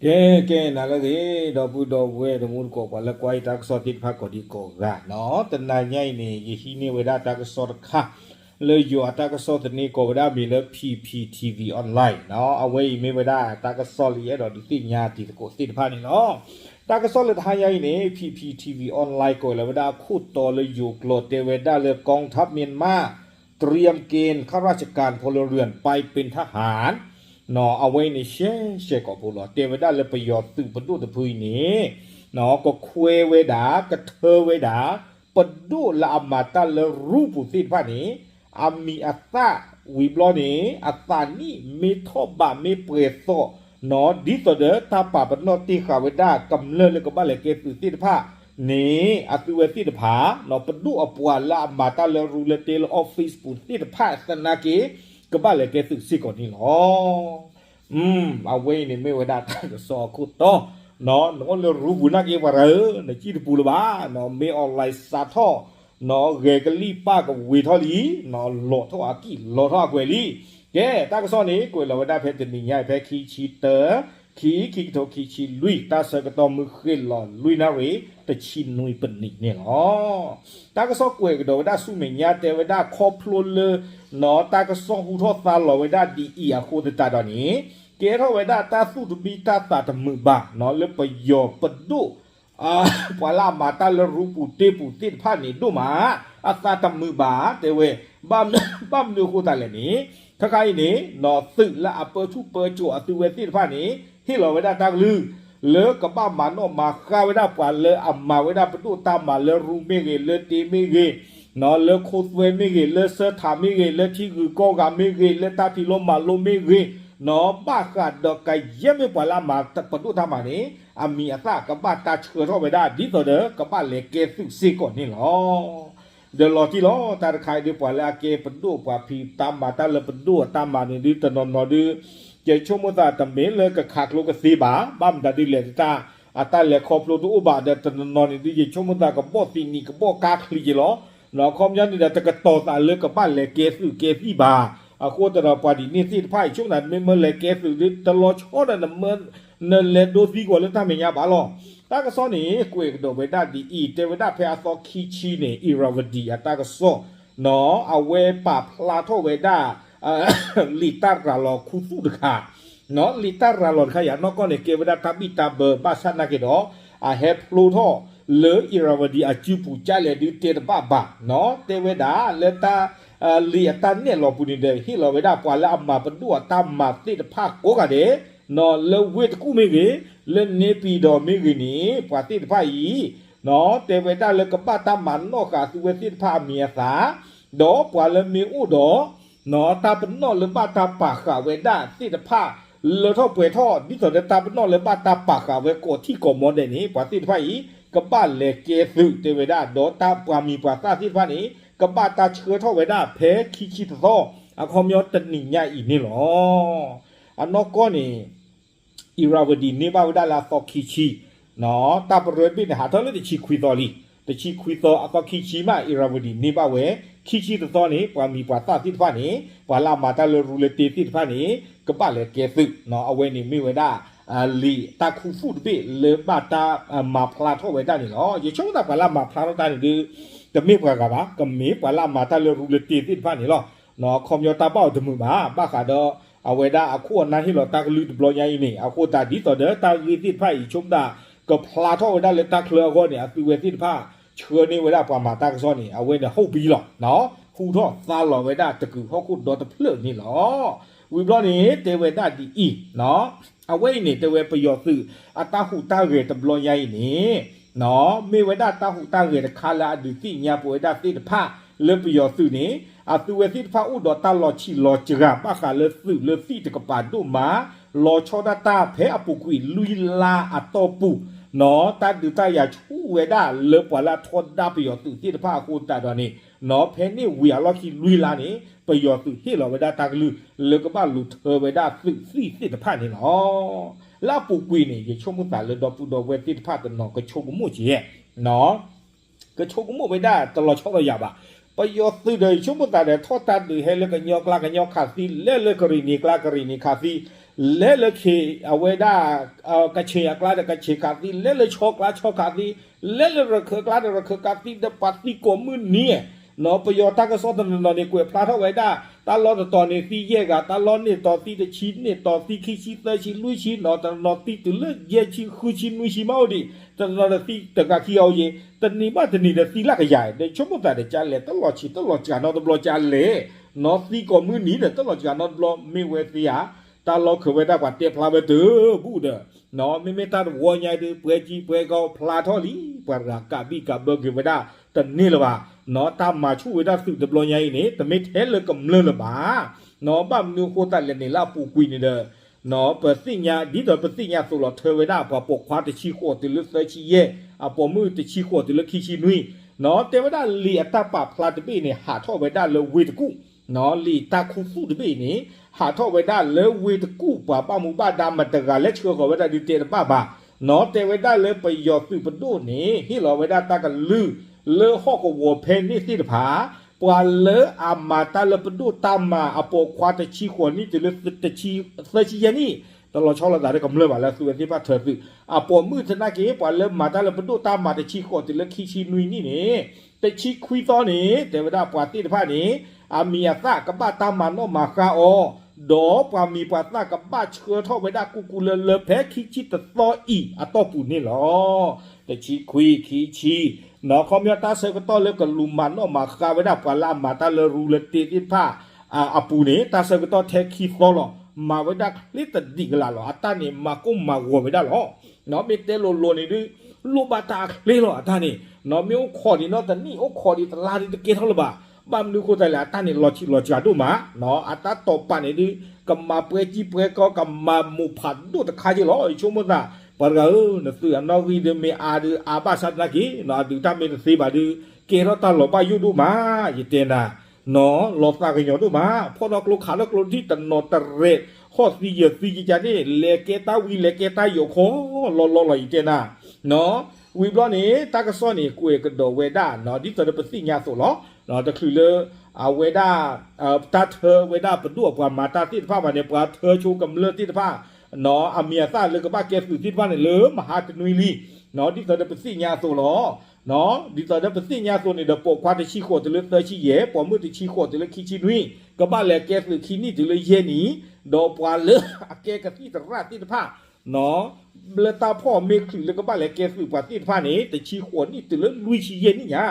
ကဲ ကဲ နၤလၢအဂ့ၤ ဒီပုၢ်ဒီဝဲၢ်တံၤသကိး ပှၤလၢကွၢ်ယတၢ်ကစီၣ်သ့ၣ်တဖၣ်ကိးဒံကိးဂၤနီၤ, တနၤညါအံၤန့ၣ် ယဟံးန့ၢ်ဝဲဒၣ်တၢ်ကစီၣ်တခါ လၢယိၤအတၢ်ကစီၣ်သန့ကိးဝဲဒၣ်မ့ၢ်လၢ P P T V Online နီၤ, အဝဲအံၤမ့ၢ်ဝဲဒၣ်တၢ်ကစီၣ်လၢယအဲၣ်ဒိးဒုးသ့ၣ်ညါတံၤသကိးသ့ၣ်တဖၣ်န့ၣ်လီၤ. တၢ်ကစီၣ်လၢတဟါညါအံၤန့ၣ် P P T V Online ကိးလီၤဝဲဒၣ်အခိၣ်တီလၢယိၤကျိာ် တဲဝဲဒၣ်လၢ กองทัพเมียนมา เตรียมเกณฑ์ข้าราชการพลเรือนไปเป็นทหาร နီၤ, အဝဲအံၤန့ၣ် ရှဲရှဲကိာ်ဖိလီၤ. တဲဝဲဒၣ်လၢပယီၤသုးပဒိၣ်တဖုအံၤန့ၣ် ကခွဲဝဲဒၣ် ကထၢဝဲဒၣ် ပဒိၣ်လၢအမၤတၢ်လၢရူပူၤသ့ၣ်တဖၣ်န့ၣ် အမံၤအသၣ်ဝံၤဘျီန့ၣ် အသးနံၣ်မ့ၢ်ထီၣ်ဘးမ့ၢ်ပှဲၤသီးနီၤ, ဒ်သိးဒီးတၢ်ပာ်ပနီၣ်တ့ၢ်ဃာ်ဝဲဒၣ်ကမျၢၢ်လၢကဘၣ်လဲၤကဲသုးသ့ၣ်တဖၣ်န့ၣ် အသုဝဲသ့ၣ်တဖၣ် ပဒိၣ်အပှၤလၢအမၤတၢ်လၢရူလၢတ့လၢ office ပူၤသ့ၣ်တဖၣ်သနာ်က့ ကဘၣ်လဲၤကဲသုးစ့ၢ်ကီးန့ၣ်လီၤ. အဝဲအံၤန့ၣ်မ့ၢ်ဝဲဒၣ်တၢ်ကစီၣ်အခိၣ်တီနီၤ, နအိၣ်လၢရူပူၤနာ်က့ ပှၤတဂၤဧၢ, နစံၣ်တပူၤလၢၤဘၣ်နီၤ, မ့ၢ် online စးထီၣ်နီၤ, ဂဲၤကလံၣ်ပၣ်ကဝ့ၤထီၣ်လံနီၤ, လီၤထီၣ်အကံၢ်လီၤထီၣ်အကွဲၤလံ. ကဲ တၢ်ကစီၣ်န့ၣ် ကွဲးလီၤဝဲဒၣ်ဖဲတနံၤညါအံၤ ဖဲခံဆံတၢ ခံ ခံကထိခံဆံလွံၢ် တၢ်ဆၢကတီၢ်မုၢ်ဃ့ၢ်လီၤလွံၢ်နၣ်ရံၣ် တဆံနွံပနံးန့ၣ်လီၤ. တၢ်ကစီၣ်ကွဲးကဒီးဝဲဒၣ်ဆူမဲာ်ညါ တဲဝဲဒၣ်ခီဖျိလၢ နီၤ တၢ်ကစီၣ်ဟူထီၣ်သါလီၤဝဲဒၣ်ဒ်အံၤအဃိသတးဒီးန့ၣ် ကဲထီၣ်ဝဲဒၣ်တၢ်သူၣ်တမံတၢ်သးတမုာ်ဘၣ်နီၤ လၢပယီၤပဒိၣ် ပှၤလၢအမၤတၢ်လၢရူပူၤတ့ပူၤသ့ၣ်တဖၣ်န့ၣ်ဒိၣ်မး အသးတမုာ်ဘၣ် တဲဝဲ ဘၣ်မနုၤအဃိသတးလဲၣ်န့ၣ် ခဲခါအံၤန့ၣ်နီၤ သုးလၢအပၢဆူၣ်ပၢစိးအသုဝဲသ့ၣ်တဖၣ်န့ၣ် ဟ့ၣ်လီၤဝဲဒၣ်တၢ်ကလုၢ် လၢကဘၣ်မၤနီၣ်မၤဃါဝဲဒၣ်ပှၤလၢအမၤဝဲဒၣ်ပဒိၣ်တၢ်မၤလၢရူမ့ၢ်ဂ့ၤ လၢတ့မ့ၢ်ဂ့ၤ နီၤ လၢခိသွဲမ့ၢ်ဂ့ၤ လၢစၢထးမ့ၢ်ဂ့ၤ လၢထံဂုၤကီၢ်ဂၤမ့ၢ်ဂ့ၤ လၢတၢ်ဖံးလိမၤလိမ့ၢ်ဂ့ၤ နီၤ ဘၣ်ဃးဒီးကယဲၢ်မ့ၢ်ပှၤလၢအမၤပဒိၣ်တၢ်မၤန့ၣ် အမံၤအသၣ်ကဘၣ်တၢ်ဆှၢထီၣ်ဝဲဒၣ် ဒ်သိးဒီးကဘၣ်လဲၤကဲသုးစ့ၢ်ကီးန့ၣ်လီၤ. ဒီးလီၤတံၢ်လီၤ တၢ်တခါအံၤဒ်ပှၤလၢအကဲပဒိၣ် ပှၤဖံးတၢ်မၤတၢ်လၢပဒိၣ်အတၢ်မၤန့ၣ်ဒ်တနီၤနီၤဒ် ယဆိကမိၣ်သးတမ့ၢ်လၢကခးကျိကသ့ဘၣ် ဘၣ်မတၤဒ်လဲၣ်တၢ် အတၢ်လဲၤခီဖျိတအိၣ်ဘၣ်ဒီးတနီၤနီၤန့ၣ်ဒ် ယဆိကမိၣ်သးကဘီၣ်သံနံၤကဘီၣ်ကါချံက့လီၤ. ခီပညီန့ၣ်ဒီးတကတီၤသးလၢကဘၣ်လဲၤကဲသုးကဲသံၣ်ဘၣ်. အဃိသတးဒီးပှၤဒ်န့ၣ်သ့ၣ်တဖၣ်အံၤ ဆိကမိၣ်သးမ့ၢ်မၢလဲၤကဲသုးဒ်တလီၤဆီဒီးနမၢ နလဲၤဒိသံကွံာ်လၢတၢ်မဲာ်ညါဘၣ်လီၤ. တၢ်ကစီၣ်န့ၣ် ကွဲးကဒီးဝဲဒၣ်ဒ်အံၤ တဲဝဲဒၣ်ဖဲအသီခံဆံန့ၣ် Irrawaddy အတၢ်ကစီၣ်နီၤ အဝဲပာ်ဖျါထီၣ်ဝဲဒၣ် လံာ်တၢ်ရၤလီၤခူသူၣ်တခါ လံာ်တၢ်ရၤလီၤတခါအံၤ အနီၢ်ကီၢ်န့ၣ် ကဲဝဲဒၣ်တၢ်ဘံၣ်တၢ်ဘၢဘၣ်ဆၣ်နာ်က့ဒီး အဟဲဖျိထီၣ်လၢ Irrawaddy အစုပူၤကၢ်လဲၣ်ဒုးတဲတဘၣ်ဘၣ်နီၤ တဲဝဲဒၣ်လၢတၢ် လံာ်အတၢ်နဲၣ်လီၤပူၤန့ၣ်ဒီး ဟ့ၣ်လီၤဝဲဒၣ်ပှၤလၢအမၤပဒိၣ်အတၢ်မၤသ့ၣ်တဖၣ်ကိးဂၤဒဲး လၢဝ့ၢ်တကူၣ်မ့ၢ်ဂ့ၤ လၢန့ပံၤဒီးမ့ၢ်ဂ့ၤန့ၣ် ပှၤသ့ၣ်တဖၣ်အံၤ တဲဝဲဒၣ်လၢကဘၣ်တၢ်မၤနီၣ်ဃာ်သုဝဲသ့ၣ်တဖၣ်အမံၤအသၣ် ဒီးပှၤလၢမ့ၢ်အိၣ်ဒီး တၢ်ပနီၣ်လၢဘၣ်တၢ်ပာ်ဃာ်ဝဲဒၣ်သ့ၣ်တဖၣ် လၢထီၣ်ပှဲၤထီၣ် ဒ်သိးဒီးတၢ်ပနီၣ်လၢဘၣ်တၢ်ပာ်ဃာ်ဝဲကိးထံၣ်ကိးမီၤဒဲးန့ၣ် ပှၤသ့ၣ်တဖၣ်အံၤ ကဘၣ်လဲၤကဲသုးတဲဝဲဒၣ် ဒီးတၢ်ပှၤမံၤပှၤသၣ်သ့ၣ်တဖၣ်န့ၣ် ကဘၣ်တၢ်ဆှၢထီၣ်ဝဲဒၣ်ဖဲခံဆံတသီ အခီပညီတနံၤညါအံၤန့ၣ်လီၤ. အနီၢ်ကီၢ်န့ၣ် Irrawaddy န့ၢ်ဘၣ်ဝဲဒၣ်လၢအသီခံဆံ တၢ်ပရၢဘ့ၣ်န့ၣ် ဟးထီၣ်လၢတဆံခွံသီလံ. တဆံခွံသီအသီခံဆံမး Irrawaddy န့ၢ်ဘၣ်ဝဲ ခံဆံတသီန့ၣ် ပှၤမံၤပှၤသၣ်သ့ၣ်တဖၣ်န့ၣ် ပှၤလၢအမၤတၢ်လၢရူလၢတ့သ့ၣ်တဖၣ်န့ၣ် ကဘၣ်လဲၤကဲသုး အဝဲန့ၣ်မ့ၢ်ဝဲဒၣ် လံာ်တၢ်ခူသူၣ်တဘ့ၣ်လၢဘၣ်တၢ်မၤဖျါထီၣ်ဝဲဒၣ်န့ၣ်လီၤ. ယဆိကမိၣ်သးပှၤလၢအမၤဖျါထီၣ်တၢ်န့ၣ်ဒ် တမ့ၢ်ပှၤဂၤဘၣ်, ကမ့ၢ်ပှၤလၢအမၤတၢ်လၢရူလၢတ့သ့ၣ်တဖၣ်န့ၣ်လီၤ. အခီပညီတၢ်ဘၣ်အီၤတမုာ်ဘၣ်, ဘၣ်ဃးဒီး အဝဲဒၣ်အခိၣ်အနၢ်ဟ့ၣ်လီၤတၢ်ကလုၢ်တဘျီညါအံၤန့ၣ် အဃိသတးဒ်သိးဒီးတၢ်ဂ့ၢ်သ့ၣ်တဖၣ်အံၤ ဆိကမိၣ်သး ကဖျါထီၣ်ဝဲဒၣ်လၢတၢ်ချၢအဂီၢ်န့ၣ် အသုဝဲသ့ၣ်တဖၣ် ဆှၢန့ၢ်ဝဲဒၣ်ပှၤမၤတၢ်ကစီၣ်န့ၣ် အဝဲန့ၣ် ဟုတ်ပြီလီၤ. ဟူးထီၣ်သါလီၤဝဲဒၣ်တကုာ်ဟီၣ်ခိၣ်ဒီတဖျၢၣ်န့ၣ်လီၤ. ဝံၤဘျီန့ၣ် တဲဝဲဒၣ်ဒ်အံၤ အဝဲအံၤန့ၣ် တဲဝဲပယီၤသုး အတၢ်ဟူးတၢ်ဂဲၤတဘျီညါအံၤန့ၣ် မ့ၢ်ဝဲဒၣ်တၢ်ဟူးတၢ်ဂဲၤတခါလၢအဒုးသ့ၣ်ညါပဝဲဒၣ်သ့ၣ်တဖၣ် လၢပယီၤသုးန့ၣ် အသုဝဲသ့ၣ်တဖၣ်အိၣ်ဒီးတၢ်လီၤဆံးလီၤစှၤ ဘၣ်ဃးလၢသုးလၢသံၣ်တကပၤဒိၣ်မး လီၤဆီဒၣ်တၢ်ဖဲအပူၤကွံာ်လွံၢ်လါအတီၢ်ပူၤ နီၢ် တၢ်ဒုးတၢ်ယၤဆူၣ်ဝဲဒၣ်လၢပှၤလၢအထီဒါပယီၤသုးသ့ၣ်တဖၣ်အဃိသတးဒီးန့ၣ် နီၢ် ဖဲန့ၣ်ဝံၤအလီၢ်ခံလွံၢ်လါန့ၣ် ပယီၤသုးဟ့ၣ်လီၤဝဲဒၣ်တၢ်ကလုၢ် လၢကဘၣ်လူၤထၢဝဲဒၣ်သုးသံၣ်သ့ၣ်တဖၣ်န့ၣ်လီၤ. လၢအပူၤကွံာ်န့ၣ် ယဆိကမိၣ်သးလၢဒီပုၢ်ဒီဝဲၢ်သ့ၣ်တဖၣ်တနီၤကဆိကမိၣ်က့ၤ ကဆိကမိၣ်ဝဲဒၣ်တလီၤဆီဒီးယၤဘၣ်. ပယီၤသုးဒီးယဆိကမိၣ်သးဒီးထီၣ်တၢ်ဒုးဟဲလၢကညီကျါ ကညီခးသံ လဲၤလၢကရံၣ်နံၤကျါ ကရံၣ်နံၤခးသံ လဲၤလၢခ့ၣ်အဝဲဒၣ် ကဆ့ၣ်အကျါဒီးကဆ့ၣ်ခးသံ, လဲၤလၢဆီကျါဆီခးသံ, လဲၤလၢရခၢၣ်ကျါဒီးရခၢၣ်ခးသံ ဒီးပှၤသံကိးမုၢ်နံၤ, ပယီၤတၢ်ကစီၣ်တနီၤနီၤန့ၣ် ကွဲးဖျါထီၣ်ဝဲဒၣ် တၢ်လီၢ်တတီၤန့ၣ်သံယဲၢ်ဂၤ, တၢ်လီၢ်န့ၣ်တတီၤသံတဆံ, န့ၣ်တတီၤသံခံဆံသၢဆံလွံၢ်ဆံနီၤ, တနီၤသံတုၤလၢယဲၢ်ဆံဃုဆံနွံဆံမးအိၣ်ဒံး, တနီၤဒီးသံတဂၤခံဂၤအိၣ်ယဲၢ်, တနံၤဘၣ်တနံၤဒီးသံလၢကယၤ, ဒီးဆိကမိၣ်သးဒီးကလဲၣ်, တလီၤဆံးတလီၤစှၤနီတဘျီကလဲၣ်, နီၤသံကိးမုၢ်နံၤဒီးတလီၤစှၤနီတဘျီ မ့ၢ်ဝဲသ့ဧါ, တၢ်လီၢ်ခၢၣ်ဝဲဒၣ်ပှၤတဲဖျါဝဲတဘူၣ်ဒီး မ့မ့ၢ်တၢ်တဝီညါဒုး ပှဲၤကံပှဲၤကီဖျါထီၣ်လံ, ပှၤတဂၤကးဘံၣ်ကးဘၢက့ၤဝဲဒၣ်တန့ၢ်လၢၤဘၣ်, တၢ်မၤဆူၣ်ဝဲဒၣ်သုးတဘျီညါအံၤန့ၣ် တမ့ၢ်ထဲလၢကမျၢၢ်လၢၤဘၣ်, ဘၣ်မနုၤအဃိသတးလဲၣ်န့ၣ်လၢအပူၤကွံာ်န့ၣ်ဒီး ပသ့ၣ်ညါ ဒ်သိးပသ့ၣ်ညါအသိးလီၤ ထၢဝဲဒၣ်ပှၤပိာ်ခွါတဆံဃိးတုၤလၢသၢဆံယဲၢ် အပိာ်မုၣ်တဆံဃိးတုၤလၢခံဆံနွံ, တဲဝဲဒၣ်လံာ်အတၢ်ပာ်ဖျါတဘ့ၣ်န့ၣ် ဟးထီၣ်ဝဲဒၣ်လၢဝ့ၢ်တကူၣ်, လံာ်တၢ်ခူသူၣ်တဘ့ၣ်န့ၣ် ဟးထီၣ်ဝဲဒၣ်လၢဝ့ၢ်တကူၣ် ပှၤဘၣ်မူဘၣ်ဒါမတၤတဂၤလဲၣ်ဆှၢဃီၤဝဲဒၣ်ဒုးတဲတဘၣ်ဘၣ်, နီၤတဲဝဲဒၣ်လၢပယီၤသုးပဒိၣ်န့ၣ် ဟ့ၣ်လီၤဝဲဒၣ်တၢ်ကလုၢ် လၢဟီၣ်ကဝီၤဖဲန့ၣ်သ့ၣ်တဖၣ် ပှၤလၢအမၤတၢ်လၢပဒိၣ်တၢ်မၤအပိာ်ခွါတဆံဃိးနံၣ်တုၤလၢ သၢဆံယဲၢ်နံၣ်, တလီၤဆီလိာ်သးဒီးကမျၢၢ်ဘၣ်လၢအသုဝဲသ့ၣ်တဖၣ်ထၢသုး, အပိာ်မုၣ်သနာ်က့ ပှၤလၢမၤတၢ်လၢပဒိၣ်တၢ်မၤတဆံဃိးတုၤလၢခံဆံနွံနံၣ်န့ၣ်, တဆံခွံသီန့ၣ် တဲဝဲဒၣ်ပှၤသ့ၣ်တဖၣ်န့ၣ် အမံၤအသၣ်ကဘၣ်တၢ်မၤနီၣ်မၤဃါအီၤ, ဒီးပှၤမံၤပှၤသၣ်ကဘၣ်ဆှၢထီၣ်ဝဲဒၣ်ကူကူလၢလၢဖဲခံဆံတသီအံၤအတီၢ်ပူၤန့ၣ်လီၤ. တဆံခွံ ခံဆံ နီၤ ခီပညီတၢ်ဆၢကတီၢ်လၢကလူၤမၤနီၣ်မၤဃါဝဲဒၣ် ပှၤလၢအမၤတၢ်လၢရူလၢတ့သ့ၣ်တဖၣ် အပူၤန့ၣ် တၢ်ဆၢကတီၢ်ထဲခံသီလီၤ. မၤဝဲဒၣ်ချ့တဒံးကလးလီၤ. အတၢ်န့ၣ် မၤကိၢ်မၤဂီၤဝဲဒၣ်လီၤ. မ့ၢ်တဲလိၤလိၤန့ၣ်ဒုး လိၣ်ဘၣ်တၢ်အချ့လီၤ အတၢ်န့ၣ်. မ့ၢ်အိၣ်ခိးဒံးနီတနံၣ် အိၣ်ခိးဒံးတလါဒုးတကဲထီၣ်လၢၤဘၣ်. ဘၣ်မနုၤအဃိသတးလဲၣ် အတၢ်န့ၣ်လီၤဆံးလီၤစှၤဒိၣ်မး. အတၢ်တိာ်ပာ်န့ၣ်ဒုး ကမၤပှဲၤကံပှဲၤကီ ကမၤမိၢ်ဖးဒိၣ်တခါက့လီၤ. ယဆိကမိၣ်သး ပှၤတဂၤဧၢ, နသုးအနီၣ်ဂံၢ်ဒုးမ့ၢ်အါဒုးအါဘၣ်ဆၣ်သနာ်က့ အဒုးတၢ်မ့ၢ်တသ့ဘၣ်ဒုး ကဲထီၣ်တၢ်လီၤဘၣ်ယိၣ်ဒိၣ်မး ယတဲနၤ. နီၤ လီၤသးကညီၤဒိၣ်မး ဖီၣ်ထီၣ်ကျိခးထီၣ်ကျိထံၣ်တနီၤတရဲး ဟီၣ်သံယၢၤသံကကန့ၣ် လဲၤကဲတၢ်ဝံၤ လဲၤကဲတၢ်ယိာ်ခီလီၤလီၤလီၤ ယတဲနၤ. ဝံၤဘျီန့ၣ် တၢ်ကစီၣ်န့ၣ် ကွဲးကဒီးဝဲဒၣ် ဒ်သိးဒီးပသ့ၣ်ညါအသိးလီၤ. တချုးလၢ အဝဲဒၣ် တၢ်ထၢဝဲဒၣ်ပဒိၣ်အပှၤမၤတၢ်သ့ၣ်တဖၣ်ဘၣ်န့ၣ် ပှၤထၢဆိကမျၢၢ်သ့ၣ်တဖၣ် အမံၤအသၣ်လၢကဘၣ်ကဲသုးသ့ၣ်တဖၣ်န့ၣ် လၢမဟါတနွံလံ. ဒ်သိးဒီးပသ့ၣ်ညါအသိးလီၤ. ဒ်သိးဒီးပသ့ၣ်ညါအသိးန့ၣ်ဒီး ပိာ်ခွါတဆံဃိးတုၤလၢသၢဆံယဲၢ်, ပိာ်မုၣ်တဆံဃိးတုၤလၢခံဆံနွံ, ကဘၣ်လဲၤကဲသုးခံနံၣ်တုၤလၢယဲၢ်နံၣ်, ဒီးပှၤလၢအကဲကသံၣ်သရၣ်သ့ၣ်တဖၣ် လၢတၢ်ဖီၣ်မ့ၢ်ချုးလၢကဘၣ်လဲၤကဲသုးပှၤသ့ၣ်တဖၣ်န့ၣ် တဆံဃိးနံၣ်တုၤလၢလွံၢ်ဆံယဲၢ်နံၣ်ညါ.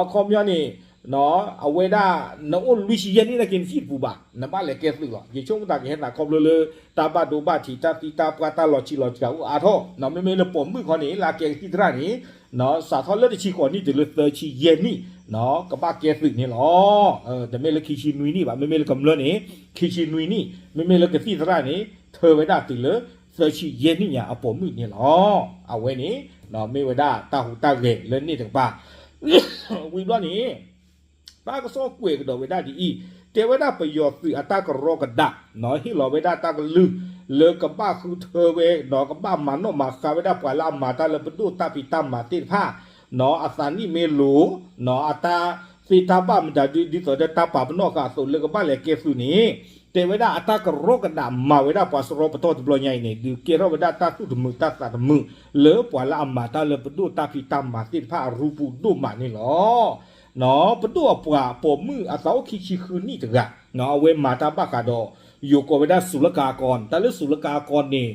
အခီပညီန့ၣ် အဝဲဒၣ် နအိၣ်လွံၢ်ဆံယဲၢ်နံၣ်နာ်က့ နစံၣ်တပူၤဘၣ်, နဘၣ်လဲၤကဲသုးလီၤ. ယဆိကမိၣ်သးကဟဲသးခီဖျိလၢ တၢ်ဘၣ်ဒိဘၣ်ထံး တၢ်သံတၢ်ပှၢ် တၢ်လီၤဆံးလီၤစှၤအိၣ်အါထီၣ်. မ့မ့ၢ်လၢပိာ်မုၣ်ခီန့ၣ် လၢအကဲကသံၣ်သရၣ်န့ၣ် စးထီၣ်လၢတဆံဃိးနံၣ်တုၤလၢသၢဆံယဲၢ်နံၣ် ကဘၣ်ကဲသုးန့ၣ်လီၤ. တမ့ၢ်လၢခံဆံနွံနံၣ်ဘၣ်, မ့မ့ၢ်လၢကမျၢၢ်န့ၣ် ခံဆံနွံနံၣ်, မ့မ့ၢ်လၢကသံၣ်သရၣ်န့ၣ် ထၢဝဲဒၣ်တုၤလၢ သၢဆံယဲၢ်နံၣ်ညါအပိာ်မုၣ်န့ၣ်လီၤ. အဝဲန့ၣ် မ့ၢ်ဝဲဒၣ်တၢ်ဟူးတၢ်ဂဲၤလၢန့ၣ်တကပၤ ဝံၤဘျီန့ၣ် တၢ်ကစီၣ်ကွဲးကဒီးဝဲဒၣ်ဒ်အံၤ, တဲဝဲဒၣ်ပယီၤသုးအတၢ်ကရီကဒး ဟ့ၣ်လီၤဝဲဒၣ်တၢ်ကလုၢ် လၢကဘၣ်ဃုထၢဝဲ ကဘၣ်မၤနီၣ်မၤဃါဝဲဒၣ်ပှၤလၢအမၤတၢ်လၢပဒိၣ်တၢ်ဖံးတၢ်မၤသ့ၣ်တဖၣ် အသးနံၣ်မ့ၢ်လိၤ အတၢ်သ့တၢ်ဘၣ်မတၤဒု ဒ်သိးဒီးတၢ်ပာ်ပနီၣ်ဃာ်အသိးလၢကဘၣ်လဲၤကဲသုးန့ၣ် တဲဝဲဒၣ်အတၢ်ကရီကဒးမၤဝဲဒၣ်ပှၤစရီပတီၢ်တဘျီညါအံၤန့ၣ် ဒုးကဲထီၣ်ဝဲဒၣ်တၢ်သူၣ်တမုာ်တၢ်သးတမုာ် လၢပှၤလၢအမၤတၢ်လၢပဒိၣ်တၢ်ဖံးတၢ်မၤသ့ၣ်တဖၣ်အရူပူၤဒိၣ်မးန့ၣ်လီၤ. ပဒိၣ်အပှၤပိာ်မုၣ်အသးအိၣ်ခံဆံဃုနံၣ်တဂၤ အဝဲမၤတၢ်ဘၣ်ဃးဒီး ယိၤကိးဝဲဒၣ်စူၤလကၤအကီၢ်န့ၣ်,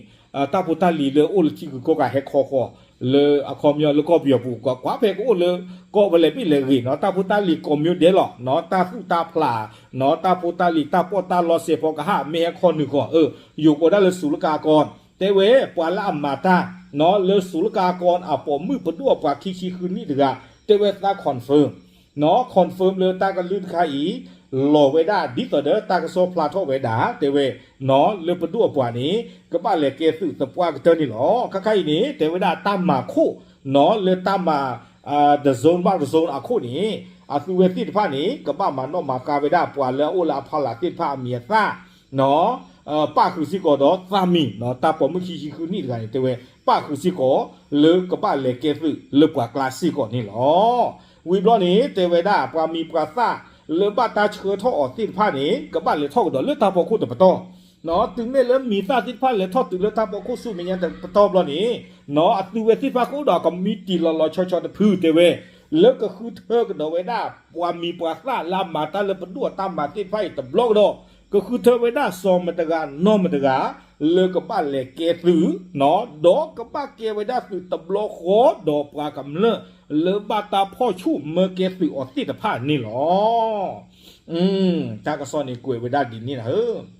တၢ်ဖိတၢ်လံၤလၢအိၣ်လၢထံဂုၤကီၢ်ဂၤဟဲခီဃီၤ လၢအခီပညီလၢကီၢ်ပယီၤပူၤ ကွၢ်ဖဲကအိၣ်လၢ ကီၢ်ဖဲလဲၣ်ဘ့ၣ်လဲၣ်ဂ့ၤနီၤ တၢ်ဖိတၢ်လံၤကိးမံၤဒဲးလီၤ. တၢ်သူၣ်တၢ်ဖျး တၢ်ဖိတၢ်လံၤ တၢ်ပီးတၢ်လီစဲးဖီကဟၣ် မ့ၢ်ဟဲခီနုာ်ဃီၤ ယိၤကိးဒၣ်လၢစူၤလကၤအကီၢ် တဲဝဲ ပှၤလၢအမၤတၢ် လၢစူၤလကၤအကီၢ်အပိာ်မုၣ်ပဒိၣ်အပှၤခံဆံဃုနံၣ်တဂၤ တဲဝဲသး confirm နီၤ confirm လၢတၢ်ကလုၢ်တခါအံၤ လီၤဝဲဒၣ်ဒ်သိးဒီးတၢ်ကစီၣ်ဖျါထီၣ်ဝဲဒၣ် တဲဝဲ လၢပဒိၣ်အပှၤန့ၣ် ကဘၣ်လဲၤကဲသုးသပှၢ်ကတၢၢ်န့ၣ်လီၤ. ခါခါအံၤန့ၣ် တဲဝဲဒၣ်တၢ်မၤခိၣ် လၢတၢ်မၤ တ zone ဘၣ်တ zone အခိၣ်န့ၣ် အသုဝဲသ့ၣ်တဖၣ်န့ၣ် ကဘၣ်မၤနီၣ်မၤဃါဝဲဒၣ်ပှၤလၢအအိၣ်လၢအဖီလာ်သ့ၣ်တဖၣ်အမံၤအသၣ် ပၣ်ဃုာ်စ့ၢ်ကီးဒီးသးမံၤ တၢ်ပိာ်မုၣ်ခံဆံဃုနံၣ်တဂၤန့ၣ် တဲဝဲ ပၣ်ဃုာ်စ့ၢ်ကီး လၢကဘၣ်လဲၤကဲသုးလၢပှၤကျါစ့ၢ်ကီးန့ၣ်လီၤ. ဝံၤဘျီန့ၣ် တဲဝဲဒၣ် ပှၤမံၤပှၤသၣ်လၢဘၣ်တၢ်ဆှၢထီၣ်အီၤသ့ၣ်တဖၣ်န့ၣ် ကဘၣ်လဲၤထီၣ်ကဒီးလၢတၢ်ဖီခိၣ်တပတီၢ် တုၤမ့ၢ်လၢမံၤသၣ်သ့ၣ်တဖၣ်လဲၤထီၣ်တုၤလၢတၢ်ဖီခိၣ်ဆူမဲာ်ညါတပတီၢ်ဘျီန့ၣ်, အသုဝဲသ့ၣ်တဖၣ်ကအိၣ်ဒီးအကမံးတံာ်လီၤလီၤဆီဆီတဖုတဲဝဲ, လၢကဃုထၢကဒီးဝဲဒၣ်ပှၤမံၤပှၤသၣ်လၢအမၤတၢ်လၢပဒိၣ်အတၢ်မၤသ့ၣ်တဖၣ်အံၤတဘျီကဒီး, ကဃုထၢဝဲဒၣ်စီၤမတၤတဂၤနီၢ်မတၤတဂၤ လၢကဘၣ်လဲၤကဲသုး, ဒီးကဘၣ်ကဲဝဲဒၣ်သုးတဘျီဃီဒီးပှၤကမျၢၢ်လၢဘၣ်တၢ်ဖီၣ်ဆူၣ်မၢကဲသုးအီၤသ့ၣ်တဖၣ်န့ၣ်လီၤ. တၢ်ကစီၣ်န့ၣ်ကွဲးဝဲဒၣ်ဒ်န့ၣ်နဧၢ.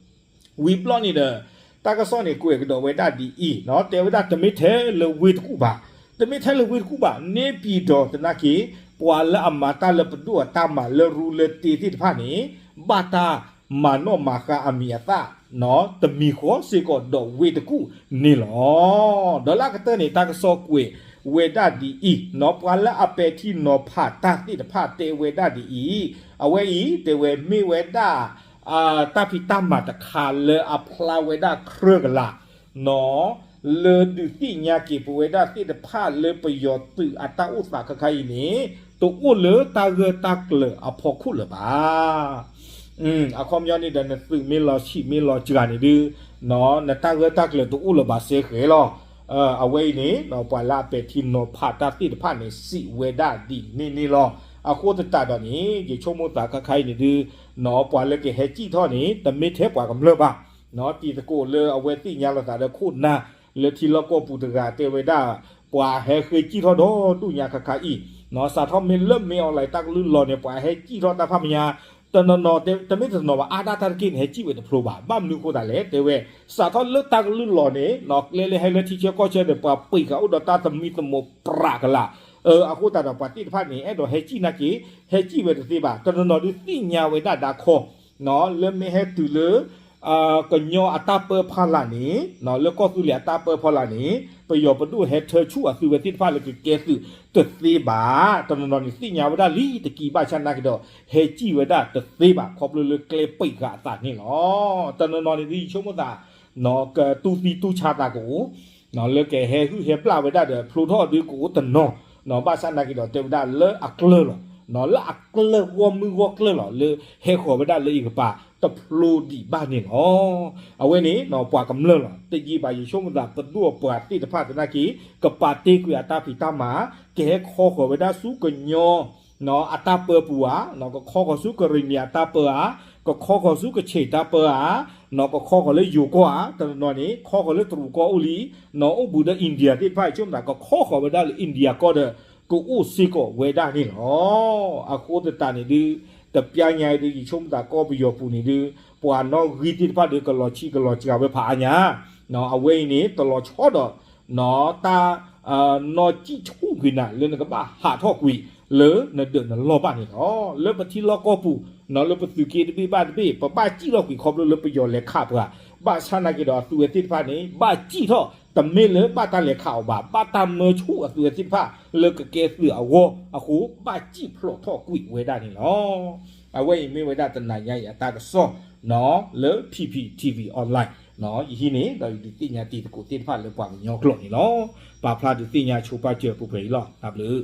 ဝံၤဘျီန့ၣ်ဒီး တၢ်ကစီၣ်န့ၣ်ကွဲးကဒီးဝဲဒၣ်ဒ်အံၤ, တဲဝဲဒၣ်တမ့ၢ်ထဲလၢဝ့ၢ်တကူၣ်ဘၣ်, တမ့ၢ်ထဲလၢဝ့ၢ်တကူၣ်ဘၣ်, န့ၢ်ပံၤဒီးသနာ်က့ ပှၤလၢအမၤတၢ်လၢပဒိၣ်အတၢ်မၤလၢရူလၢတ့သ့ၣ်တဖၣ်န့ၣ် ဘၣ်တၢ်မၤနီၣ်မၤဃါအမံၤအသၣ် တမံၤဃီစ့ၢ်ကီးဒီးဝ့ၢ်တကူၣ်န့ၣ်လီၤ. ဒီးလၢအကတၢၢ်န့ၣ် တၢ်ကစီၣ်ကွဲးဝဲဒၣ်ဒ်အံၤ, ပှၤလၢအပဲာ်ထံနီၤဖးတၢ်သ့ၣ်တဖၣ်တဲဝဲဒၣ်ဒ်အံၤ, အဝဲအံၤတဲဝဲမ့ၢ်ဝဲဒၣ် တၢ်ဖံးတၢ်မၤတခါလၢအဖျါဝဲဒၣ်ကြၢးကလာ် လၢဒုးသ့ၣ်ညါက့ၤပဝဲဒၣ်သ့ၣ်တဖၣ်လၢပယီၤသုးအတၢ်အိၣ်သးခါခါအံၤန့ၣ် တအိၣ်လၢတၢ်ဂၢၢ်တၢ်ကျၢၤအဖီခိၣ်လၢၤဘၣ်. အခီပညီန့ၣ်ဒီး နသုးမ့ၢ်လီၤဆံးမ့ၢ်လီၤစှၤန့ၣ်ဒုး နတၢ်ဂၢၢ်တၢ်ကျၢၤတအိၣ်လၢၤဘၣ်စဲဃဲၤလီၤ. အဝဲအံၤန့ၣ် ပှၤလၢအပဲာ်ထံနီၤဖးတၢ်သ့ၣ်တဖၣ်န့ၣ် စံးဝဲဒၣ်ဒ်န့ၣ်န့ၣ်လီၤ. အဃိသတးဒီးန့ၣ် ယဆိကမိၣ်သးခါခါအံၤန့ၣ်ဒုး ပှၤလၢကဟဲစံၣ်ထီၣ်န့ၣ် တမ့ၢ်ထဲပှၤကမျၢၢ်ဘၣ်. တံၤသကိးလၢအဝဲသ့ၣ်ညါလိာ်သးဒီးခိၣ်နၢ် လၢထံလီၢ်ကီၢ်ပူၤတဂၤတဲဝဲဒၣ် ပှၤဟဲဃ့စံၣ်ထီၣ်ဒီဒူၣ်ညါခါခါအံၤ, စးထီၣ်မ့ၢ်လၢ မင်းအောင်လှိုင် တၢ်ကလုၢ်လီၤန့ၣ် ပှၤဟဲစံၣ်ထီၣ်တၢ်ဖးမညါ, တနီၤနီၤ တမ့ၢ်တနီၤဘၣ် အါဒၣ်တၢ်တက့ၢ်န့ၣ် ဟဲစံၣ်ဝဲတဖျိဘၣ်. ဘၣ်မနုၤအဃိသတးလဲၣ် တဲဝဲ စးထီၣ်လၢတၢ်ကလုၢ်လီၤန့ၣ် ကျဲလၢဟဲလၢထံဆၢကီၢ်ဆၢန့ၣ် ပှၤပှ့ၤဃာ်အိၣ်ဒီးတၢ်သမံသမိးပြးကလာ်. အဃိသတးဒီး ပှၤသ့ၣ်တဖၣ်န့ၣ် အဲၣ်ဒိးဟဲစံၣ်နာ်က့ ဟဲစံၣ်ဝဲတသ့ဘၣ်. တနီၤနီၤဒုးသ့ၣ်ညါဝဲဒၣ်ဒါခီ လၢမ့ၢ်ဟဲတုၤလၢ ကညီအတၢ်ပၢဖီလာ်န့ၣ် လၢကီၢ်သူလ့ၤအတၢ်ပၢဖီလာ်န့ၣ် ပယီၤပဒိၣ်ဟဲထၢဆူၣ်အသုဝဲသ့ၣ်တဖၣ်လၢကကဲသုးတသ့ဘၣ်. တနီၤနီၤန့ၣ် သ့ၣ်ညါဝဲဒၣ်လံတက့ၢ် ဘၣ်ဆၣ်နာ်က့ဒီး ဟဲစံၣ်ဝဲဒၣ်တသ့ဘၣ် ခီဖျိလၢကျဲပှ့ၤဃာ်အသးန့ၣ်လီၤ. တနီၤနီၤန့ၣ်ဒုး ယဆိကမိၣ်သး ကတူၢ်သံတူၢ်ဆါသးကအိၣ် လၢကဟဲဟုၣ်ဟဲပျၢ်ဝဲဒၣ်ဒီးဖျိထီၣ်ဒုးကအိၣ်တနီၤ, ဘၣ်ဆၣ်နာ်က့ဒီးတဲဝဲဒၣ်လၢအကျၢၢ်လီၤ. လၢအကျၢၢ်ဂီၢ်မုၢ်ဂီၢ်ကျၢၢ်လီၤ လၢဟဲဃီၤဝဲဒၣ်လၢအံၤကပၤ တဖျိဒံးဘၣ်န့ၣ်လီၤ. အဝဲန့ၣ် ပှၤကမျၢၢ်လီၤ. တယံာ်ဘၣ် ယဆိကမိၣ်သး ပဒိၣ်ပှၤသ့ၣ်တဖၣ်သနာ်က့ ကပာ်တ့ၢ်ကွံာ်အတၢ်ဖံးတၢ်မၤ ကဟဲခီဃီၤဝဲဒၣ်ဆူကညီ အတၢ်ပၢပူၤဧါ, ကခီဃီၤဆူကရ့ၣ်နံၣ်အတၢ်ပၢဧါ, ကခီဃီၤဆူကဆ့ၣ်တၢ်ပၢဧါ, ကခီဃီၤလၢယိၤကီၢ်ဧါ, တနီၤနီၤန့ၣ် ခီဃီၤလၢတရူးကီၢ်အိၣ်လံ, အိၣ်ဘူးဒီး India သ့ၣ်တဖၣ် ယဆိကမိၣ်သး ကခီဃီၤဝဲဒၣ်လၢ India ကီၢ်ဒီး ကအိၣ်စ့ၢ်ကီးဝဲဒၣ်န့ၣ်လီၤ. အဃိသတးန့ၣ်ဒုး တပျၢ်ညါအံၤဒုး ယဆိကမိၣ်သးကီၢ်ပယီၤပူၤန့ၣ်ဒုး ပှၤနီၣ်ဂံၢ်သ့ၣ်တဖၣ်ဒီး ကလီၤဆံးကလီၤစှၤဝဲဖးအါညါ, အဝဲအံၤန့ၣ် တလီၤဆီဒီး တၢ် နီၢ်ကံၣ်ဆူၣ်ကွံာ်နၤ လၢနကဘၣ်ဟးထီၣ်ကွံာ် လၢနဒၢးနလီၢ်ဘၣ်န့ၣ်လီၤ. လၢပထံလီၢ်ကီၢ်ပူၤ လၢပသုးက့တဘ့ၣ်ဘၣ်တဘ့ၣ် ပဘၣ်စံၣ်ထီၣ်ကွံာ်ခီဖျိလၢပယီၤလဲၤခးပှၤ, ဘၣ်ဆၣ်နာ်က့ဒီး အသုဝဲသ့ၣ်တဖၣ်န့ၣ် ဘၣ်စံၣ်ထီၣ် တမ့ၢ်လၢဘၣ်တၢ်လဲၤခးအီၤဘၣ်, ဘၣ်တၢ်မၢဆူၣ်အသုဝဲသ့ၣ်တဖၣ် လၢကကဲသုးအဂီၢ်အဃိ ဘၣ်စံၣ်ဖျိးထီၣ်ကွံာ်ဝဲဒၣ်န့ၣ်လီၤ. အဝဲအံၤမ့ၢ်ဝဲဒၣ်တနၤညါအံၤအတၢ်ကစီၣ် လၢ P P T V Online ယဟံးန့ၢ် ဒီးယဒုးသ့ၣ်ညါတံၤသကိးသ့ၣ်တဖၣ်လၢပှၤကညီကျိာ်န့ၣ်လီၤ. ပာ်ဖျါဒုးသ့ၣ်ညါဆိပာ်စၢၤပူၤဖျဲးအံၤလီၤ. တၢ်ဘျုး